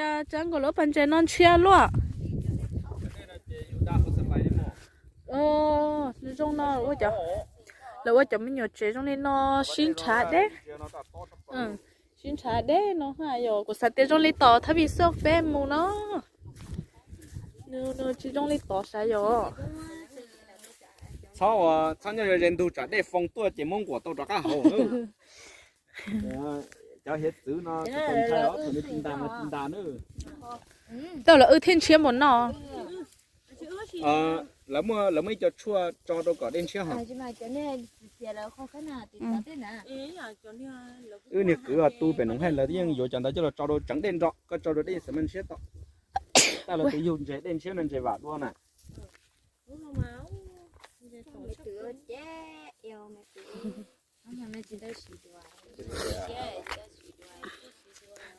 Tsab nkaus lawv pas ntses no ntshiab luaj. Zoo no, lawv ua cov me nyuam tsev zoo li no sib nrhav deb. Sib nrhav deb no, yog kuv xav tias zoo li tom thab vim xoj peb mus no. Tsis zoo li tom sav yog. Txhob, txhob nyob ze ntug tsam dej foo tuaj ces muab nquam tau rov qab hauv. Cov hiav txwv no tsis tau ntshai os, thaum nws tsis ntas mas tsis ntas na. Tau lawv wb thiaj ntshiab npaum no. Lawv muaj, lawv muaj ib co tshuaj tso rau kom dej ntshiab hos. Wb niag kwv tu pem Noov Haij lawv yeej yuav cov ntawd coj los tso rau tseev dej nro, koj tso rau dej xav mas ntshiab tau. Taj lawv tus yug ntses dej ntshiab no ntses vam dua na.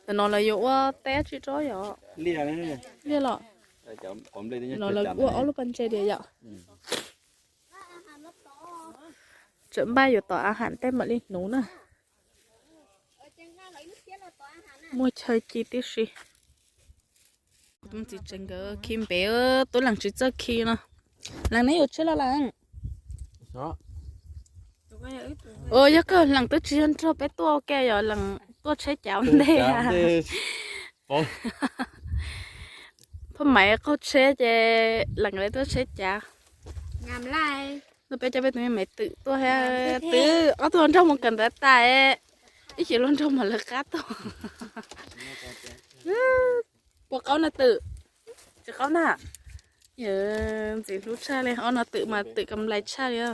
Tam no lawv yuav ua teb tsis tsob yom. Liaj los. No lawv ua ob lub pas ntses diam yom. Tseem npaj yuav tom a has tej mam li hnuv na. Muaj chaw ci tib si. Tus txiv tsev nkawd khi npev, tus leej tsis txawj khi no. Leej neb yuav tsheb los leej? Ua yog kawg leej twb tsis yog nrog peb tuaj ua ke, yog leej tuaj tsheb cav ntej. Phoj Maiv qaug tsheb ces leej lawv tuaj tsheb cav. No peb coj peb tus me Maiv Twm tuaj, twb ob tug nrog mus kawm ntawv tas, ib chim luag nrog mas lawv qab tuaj. Puas qaub na Twm? Tsis qaub na. Yawm ntxim hlub tshaj li, ob no Twm mas Twm kam lais tshaj li.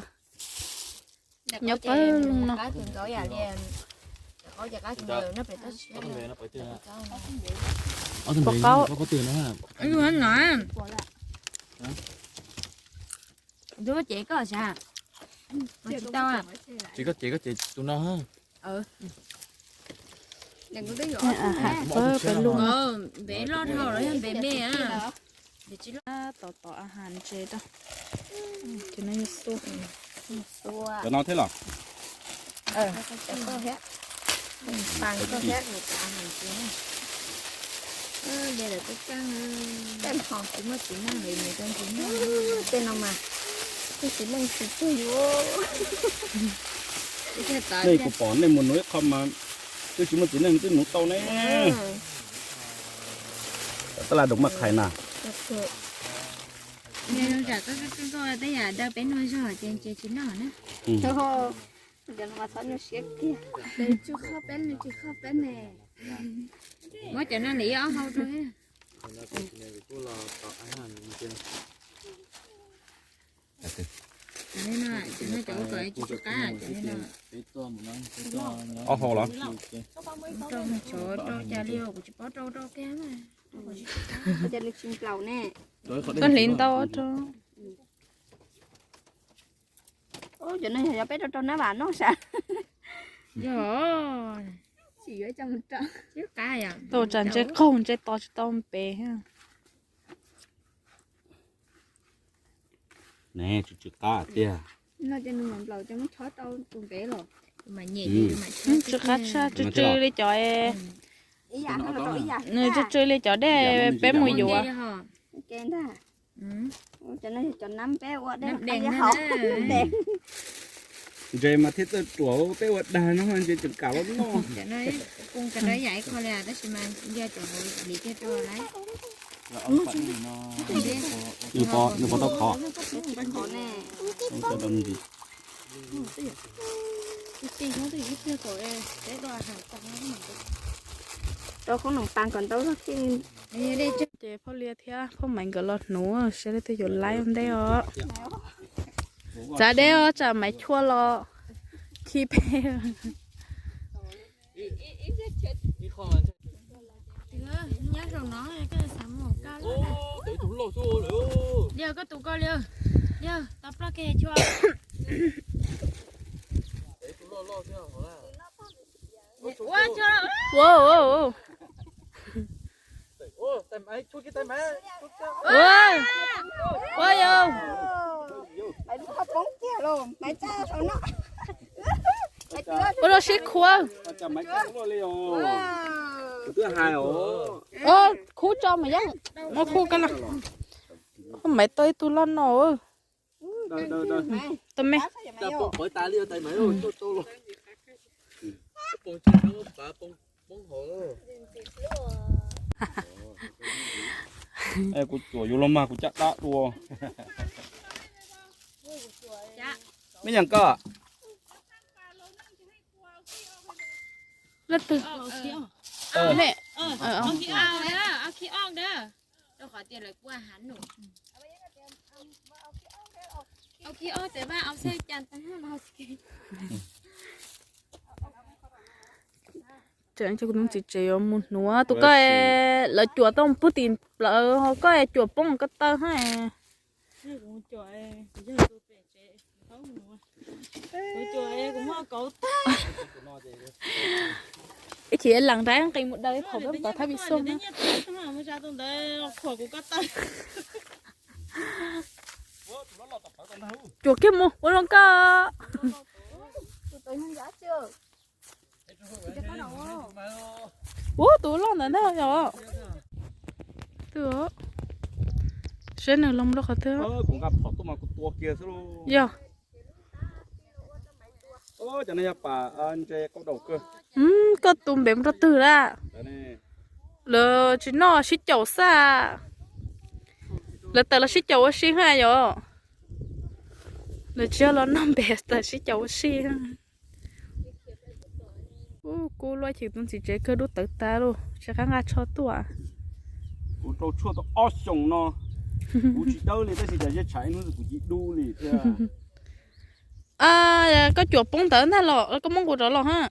Nyob pawg lug no. Puas qaub? Tsis koj ces koj ces tus no. Pawg lug no. Npe loj dhau los yog npe me. Tom tom a has ntses rau. Ces no yog xua. Cov no thiab los? Tej no mas twb tsis leej tsis tug yuav. Nej kuv pom nej mus nuv ib qho mas twb tsis muaj txiv neej twb nuv tau ne. Tab laj dum maj qhais na. Tej yam daws peb noj zog ces tsis noj na. Muab cov no li ob hau rau. Ob hau los? Rau cas li kuv tsis paub rau rau kiag. Koj hliv ntau rau. Cov no yog peb rau rau nab vam noj sav. Yog. Tau tsam ntse qaug ntse tos tsis tau npe. Ne, tsw tsw qab tiag. Tsw qab tshaj, tsw tsw li cov, nws tsw tsw li cov dej peb mus yuav. Ntses mas thiaj txawj ruam, peb ua dag no ntses tseem kam los noj. Nws puas tau khov? Rau khoob noom pas kom ntau zog thiaj. Ces Phauj Lia thiab Phauj Maiv nkawd los hnuv seb leej twg yuav laib ua ntej os. Txav deb os, tsam Maiv Chua los khi peb. Liaj, koj tus koj liaj. Liaj, tau ploj kiag Chua. Ua, ua, ua. Ua, ua yau. Ua lub sib khuav. Ua, Ub tso mas yog, muab khu ka los. Maiv tau ib tug loj no. Tau me. Kuv cuam yuav los mas kuv caj dab dua. Me nyuam koj. Leej twg? Tseem kuv tus txiv tsev yuav mus hnuav tus koj, lawv cuam tau pug tim plawv ho koj cuam poob koj taw hab. Ib chim lees nrab nqis mus daws ib qho peb mus tom thaj vim xoo. Cuam kiag mus ua zoo koj. Ub, tus loj ntawd ntag yog. Twb, saib nws los rau qhov twg. Yog. Koj tus npe mus rau twg lawm? Lawv tsis noj sib caum xwb. Lawv tawm los sib caum ua si hab yom. Lawv tsis yog los noj npe, tawm sib caum ua si. Ub, kuv luaj chim tus txiv tsev kawg dub tawv tas lauj, tsis qab nqa tsho tuaj. Kuv rau tshuaj tau ob xyoos no, kuv tsis dawb li tab sis cas zej tshav ib hnub kuv cia dub li thiab. Koj cuam poob ntawd ntag los koj muab nqus rov los hab.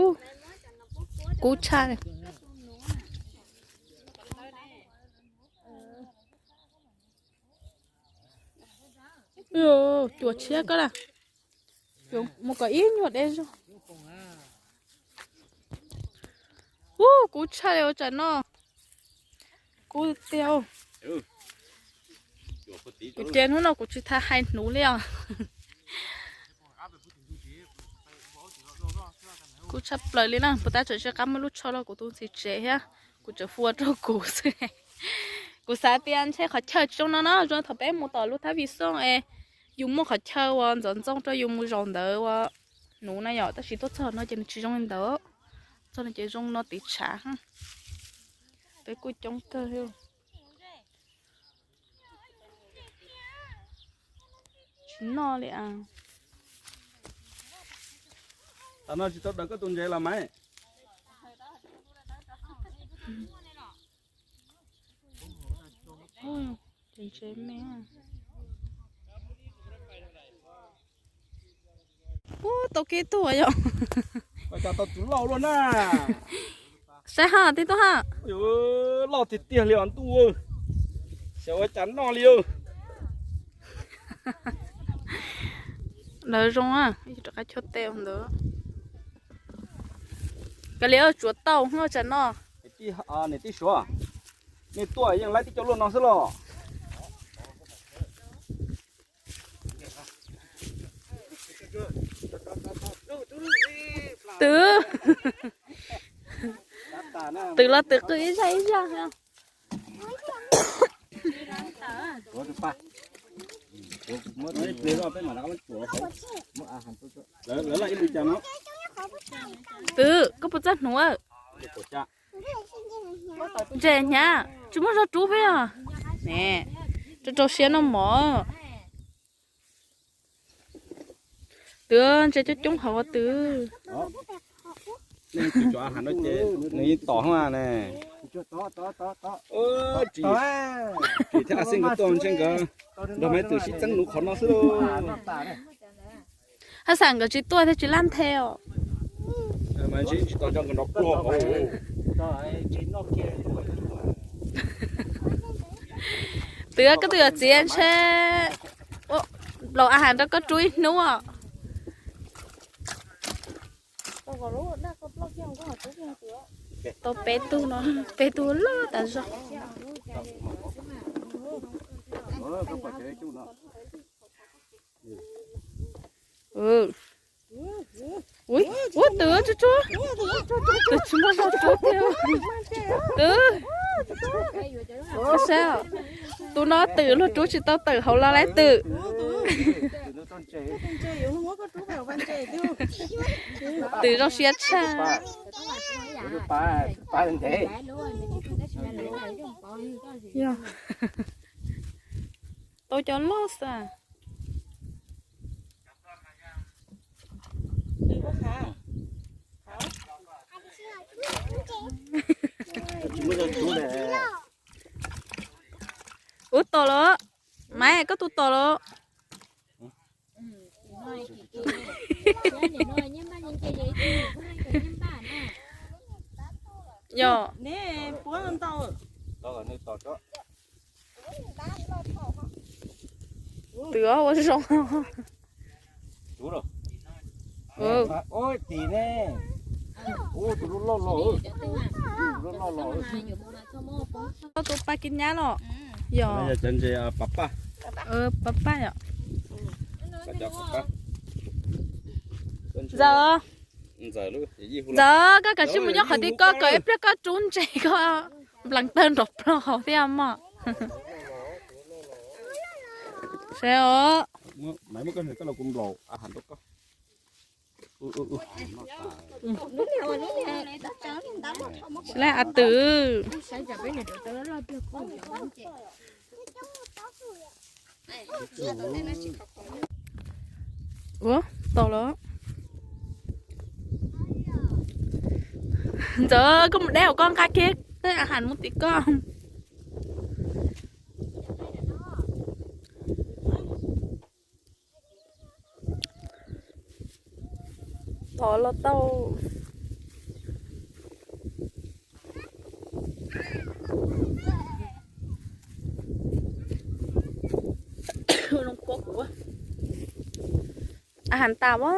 Ub, kub tshaj. Cuam tshiab koj na. Mus kom ib nyuag deb zog. Ub, kub tshaj li ua tsam no. Kub tiag. Kuv ces hnub no kuv tsis tau hais hnuv li os. Kub tshaj plaws li na, puas tab tseem tsis qab muaj lub tsho los kuv tus txiv tsev thiab, kuv tseem hu rau kuv xwb. Kuv xav tias ntshe qhov chaw tsis zoo no na, zoo thaum peb mus tom lub thab vim xoo es yus muaj qhov chaw uas ntxoov ntxoo rau yus mus zaum ntawd ua hnuv na yom, tab sis tuaj txog no ces nws tsis zoo li ntawd. Txog no ces zoo no tiv tshav. Peb kuj coob kawg. Tsis noj li as. Tam no tsis tau daws koj tus ntses los mas. Ub, tau kiag tug yom. Cas tau tus loj luaj na. Saib ha, tib tug ha. Loj tiag tiag li os ntuj. Xyov ua cas noj li. Lawv zoo, rov qab chua teb ntawd. Kav liam, tsuav tau hwj tsam no. Niam tij Suav, nej tuaj yeej laib tib co luaj no xwb los? Twv, twv los twv qw ib zaj ib zaj. Twv, koj puas txawj hnuv? Ntses hnyav tsis muaj zog rub peb os. Ne, rau rau siab no mog. Twv, ntses coob coob hauv twv. Nws yeej tom ne. Tsis, tsis thiab a xij nkawd tuaj ntshe nkawd nrog maiv twm sib txeeb nuv qhov no xwb lauj. Haj xam nkawd tsis tuaj thiab tsis laj nthe os. Mas ntshe tsis tau coj nkawd nrog pluag. Twv, koj tus yawm txiv ntshe plaus a has nrog koj rub ib hnub os. Tau peb tug no, peb tug loj tas zog. Ua twm tsuag tsuag, twm tsis muaj zog tsuag tiag. Twm, saib, tus no twm luag rub tsis tau tawm hauv los lawm twm. Twm zoo siab tshaj. Tau cov loj xwb. Ub, tom los, Maiv, koj tus tom los. Yog. Twm ua zoo. Tus loj loj, tus pa kib nyab los. Yog. Pab paj yom. Ntxawm, Ntxawm, koj kav tsij mus nyob qhov tid, koj kom ib pliag koj rub ntses koj nplees tawg nrov plaws hauv thiab mog. Saib os. Tsis laib a twm. Ua, tom los. Ntxawm, koj mus deb hauv koj nqa kiag tej a has mus tim koj. Thov los tau. A has tas as.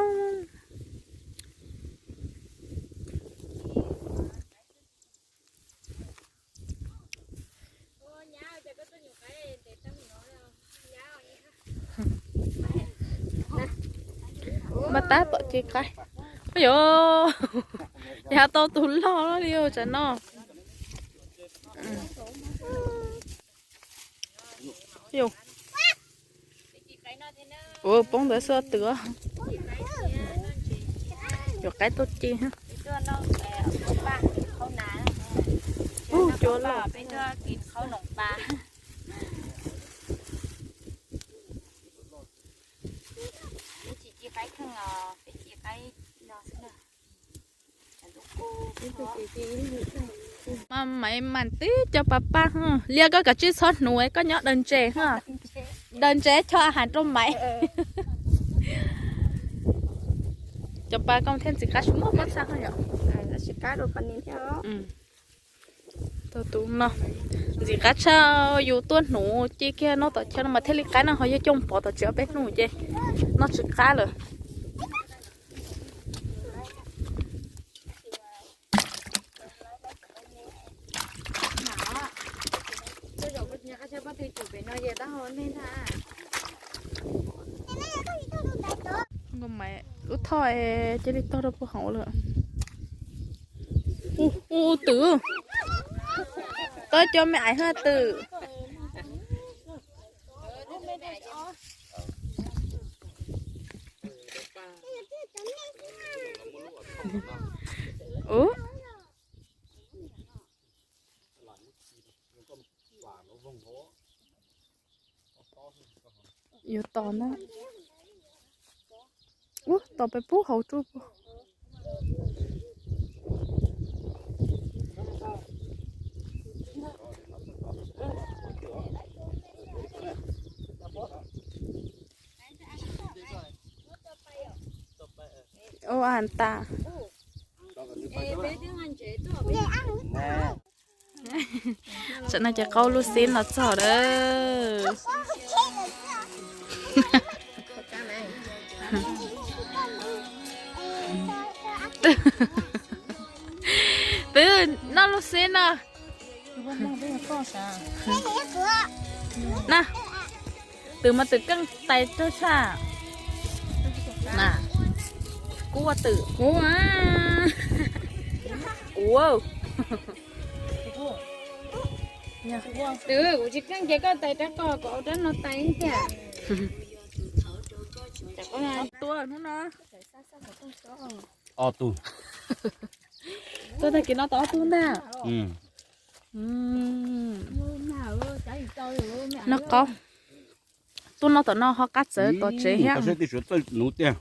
Mas tab tom ci qaib. Yog, yog tau tus loj li tsam no. Ua poob ntawd xwb twm. Yuav qaib tuaj ci. Ub, cua loj. Mas Maiv mas twb cov pas paj, Liab koj kav tsij txhob hnuv, koj nyob daws ntses, daws ntses cho a has rau Maiv. Cov pas koj thiab ntxim qab tsis muaj pob txha yom. Tus no ntxim qab tshaj, yus tuaj hnuv ci kiag noj tom chaw no mas thiaj li qab no, ho yog coj pov tom tsev ob peb hnub ces noj tsis qab lawm. Lub thoj cia li tog rau puag hauv lawm. Ub, twm, koj coj me aiv haj twm. Ub, yuav tos na. Ub, tos peb pub hauv tsuj puag. Ua tas. Tam no ces qaub lub xib no txog lawm. Twm, noj lub xib no. Na, twm mas twm keej tais rag tshaj na. Kuv ua twm. Kuv. Kuv. Twm, kuv tsis keej ces koj tais rab ko, kuv ua rab no tais tiag. Tua hnub no. Ob tug. Tua tag kis no tau ob tug ntag. Noj qaub. Tuaj noj tom no ho qab txawv tom tsev thiab. Nuv tiag.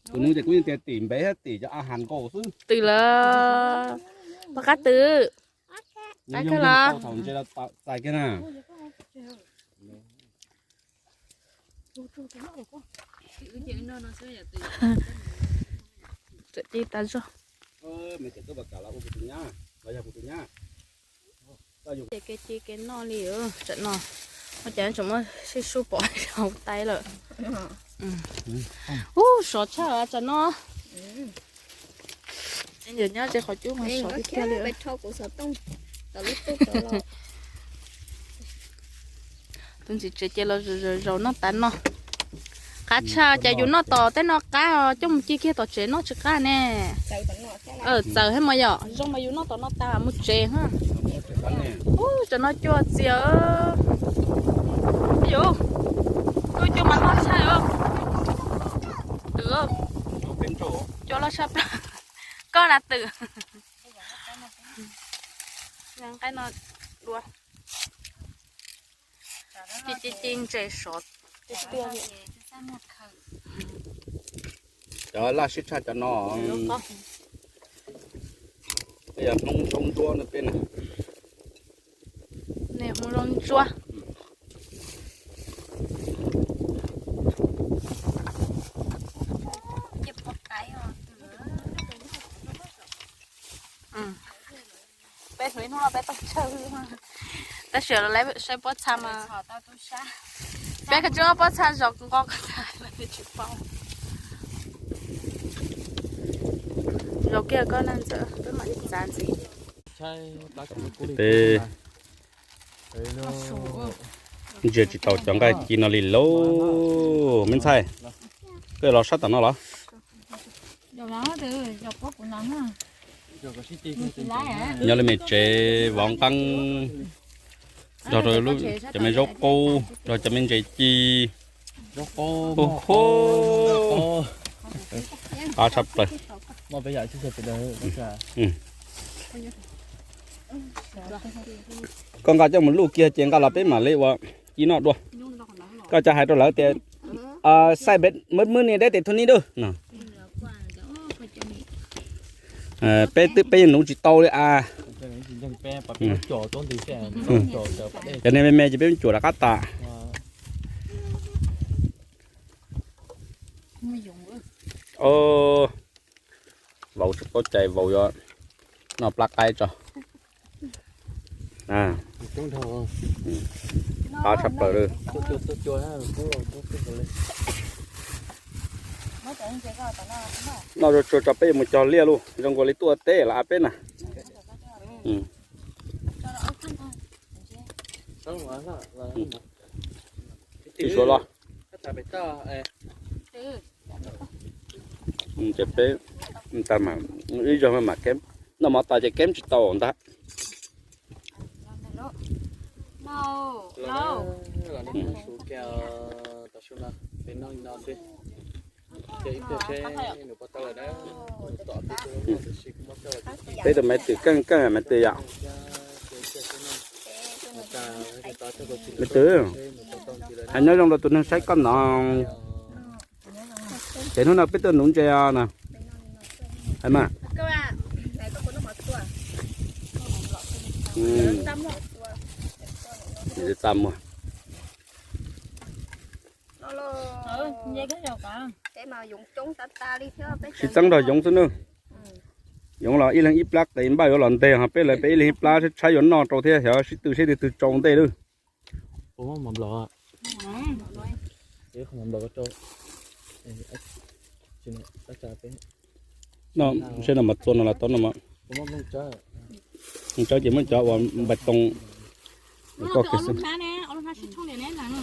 Tus nuv ces kuv yeej tias tim npev thiab tim cov a has nkaus xwb. Twm lawm. Pog qab twm. Qab kawg los. Txais kiag na. Tawm ci tas zog. Ces kev ci kev noj li, tsam no ua cas tseem muab sib sub pom hauv tais lawm. Ub, sov tshaj tsam no. Nyob ze qhov cub mas sov tiag tiag li. Tus ntxim tsev ces los zaum noj tas no. Qab tshaj, cas yus noj tom tej no qab, coj mus ci kiag tom tsev noj tsis qab ne. Txawv thiab mas yom, zoo mas yus noj tom no tas mus tsev ha. Ub, tsam no cua txias. Yus, cua cua mas loj tshaj. Twm, cua loj tshaj plaws. Koj na twm. Nqaij no dua. Ci ci ci ntses sov. Cov laj sib tshaj cov no. Yog Hmoob Zoo Ntsuab no peb na. Nej Hmoob Zoo Ntsuab. Peb hnub ib hnub no peb tau tsawg, tab sis lawv saib pob txha mas peb koj tsis muab pob txha zov nqo ko tag lawv tsis paub. Zov kiag koj na ntxawm, peb mam li txav ntxiv. Peb ntsia tsis tau cov nqaij ci no li lauj. Me ntxhais, koj los sab tom no los? Nyob li me tsev vov nqeeb, nrog rau cov me zaub qub, nrog cov me ntses ci. Ho, qab tshaj plaws. Koj nqa coj mus luj kiag ces nqa los peb mam li ua ci noj dua. Koj cov hais rau lawv tias, xaij peb mab mub ni deb tes thub nib dub no. Peb twb peb yeej nuv tsis tau li as. Cov niag me me ces peb cuam rov qab tas. Vauv tsis paub cai, vauv yuav noj plab qaib tso. Qab tshaj plaws li. Noj tsuag tsuag tso peb yuav mus cog liaj lauj, zoo nkaus li tuaj teb los peb na. Tsis suav los. Ces peb ib zaug mam keb, noj mov tas ces keb tsis tau ntag. Peb tus maiv twm keej keej maiv twm yom. Maiv twm, hais nyob zoo rau tus neeg saib koj no. Ces hnub no peb tuaj nuv ntses os na. Hais mas. Txaj muag. Sib txeeb nrog yoov xwb nawb. Yoov los ib leeg ib plab qis npaj yuav los nteg, ho peb lawv peb ib leeg ib plab tshaib tshaib yuav noj rau thiab, xyov sib tw seb twg twg tsau ntej lawm. Noj seb no mas txua no los tau no mas. Tsawb ces muab cov uas npais too koj kiag xwb. Ua lub hnab sib thooj liam ne. Ua lub hnab sib thooj liam ne.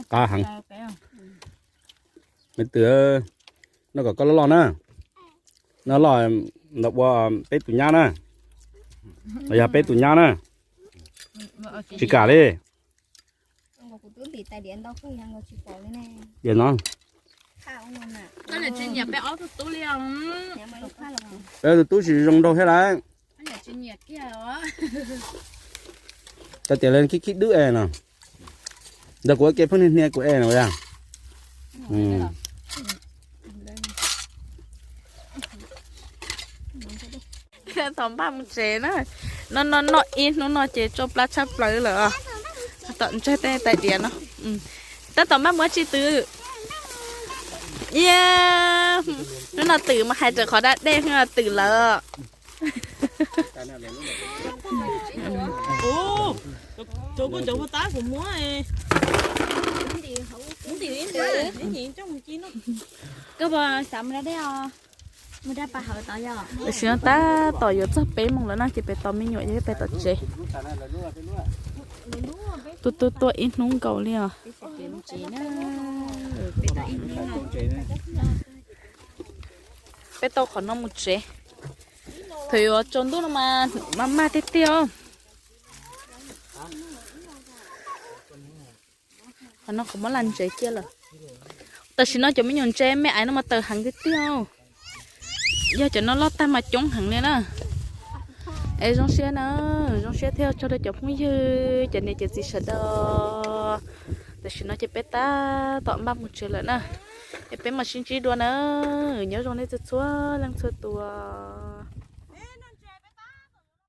Qab heev. Me twm, noj kom koj loj loj na. Noj loj ntawm ua peb tus nyab na. Yog peb tus nyab na. Tsis kam li. Diam no. Peb tus tub tsis zoo nraug thiab lawm. Tau tias lawv khib khib dwb es no. Ntawm kuv ua ke pheej hnia hnia kuv es no yog. Tab tom npaj mus tsev na. No no noj ib hnub no ces tsau plab tshaj plaws lawm. Tom ntseg tej tais diav no. Tab tom npaj mus ua tsi twm? Hnub no twm mas hais raws qhov dab dej, hnub no twm lawm. Koj puas xav mus da dej os? Mus da pa hauv tod yog? Tam sim no tab tom yuav txog peb moos lawm na, ces peb tos me nyuam yog peb tos tsev. Tuaj tuaj tuaj ib hnub nkaus li os. Peb tau qhov no mus tsev. Thaum yuav tsaus ntuj no mas maj maj tiag tiag. Qhov no qhov muab la ntsev kiag lawm. Tam sim no cov me nyuam ntse me aiv no mas tawm heev tiag tiag. Yog cov no loj tag mas coob heev li na. Es zoo siab na, zoo siab thiab tsaug rau cov phooj ywg, cov niam cov txiv sawv daws. Tam sim no ces peb tab tom npaj mus tsev lawm na. Es peb mam sib ntsib dua na. Nyob zoo nej txhua txhua leej txhua tus.